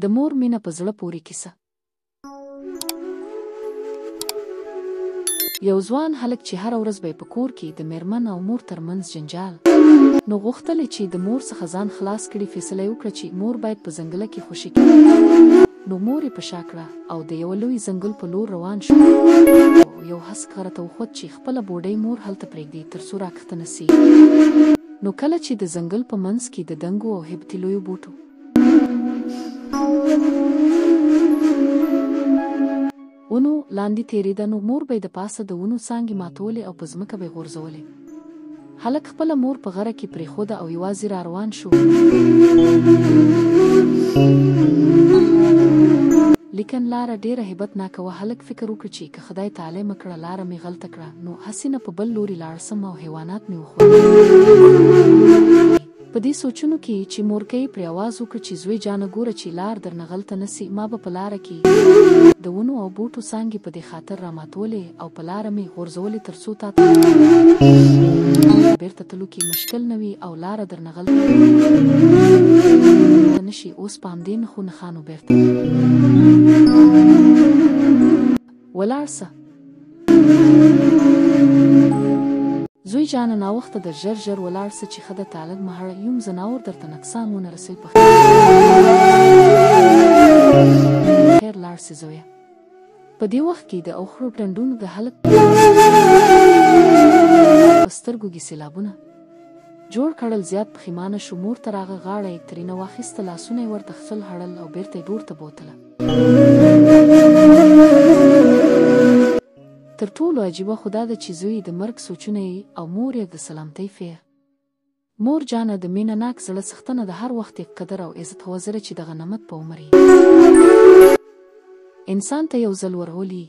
د مور مینه په زړه پورې کیسه. یو ځوان هلک چې هره ورځ به یې په کور کې د مېرمن او مور تر منځ جنجال، نو غوښتل یې چې د مور څخه ځان خلاص کړي، فیصله یې وکړه چې مور باید په ځنګله کې خوشې کړي، نو مور یې په شا کړه او د یوه لوی ځنګل په لور روان شو. یو هسک غره ته وخوت چې خپله بوډۍ مور هلته پرېږدي تر څو راکښته نه سي. نو کله چې د ځنګل په منځ کې د دنګو او هیبتي لویو بوټو ونو لاندې تېرېده، نو مور به یې د پاسه د ونو څانګې ماتولې او په ځمکه به یې غورځولې. هلک خپله مور په غره کې پرېښوده او یوازې را روان شو. لیکن لاره ډېره هیبت ناکه وه. هلک فکر وکړ چې که خدای تعالی مه کړه لاره مې غلطه کړه، نو هسې نه په بل لوري لاړ سم او حیوانات مې وخوري. په دې سوچونو کې چې مورکۍ پرې اواز وکړ چې زوی جانه ګوره چې لار درنه غلطه نه سي، ما به په لاره کې د ونو او بوټو څانګې په دې خاطر راماتولې او په لاره مې غورځولې تر څو تاته بېرته تلو کې مشکل نه وي او لاره درنه غلطه نه شي. اوس په همدې نښو نښانو بېرته ولاړ سه. زوی جانه ناوخته ده، ژر ژر ولاړ سه چې ښه ده تالګ مهړه یوم ځناور درته نقصان ونه رسوي. په خیر لاړ سې زویه. په دې وخت کې د اوخړو ټنډونو د هلک په سترګو کې سیلابونه جوړ کړل. زیات پښیمانه شو. مور ته راغه، غاړه یې ترینه واخیسته، لاسونه یې ورته ښکل هړل او بیرته یې ډور ته بوتله. تر ټولو عجیبه خو دا ده چې زوی یې د مرګ سوچونه یې او مور یې د سلامتۍ فیر. مور جانه د مینه ناک زړه څښتنه د هر وخت یک قدر او عزت وزره چې دغه نمت په عمر یې انسان ته یو ځل ورولي.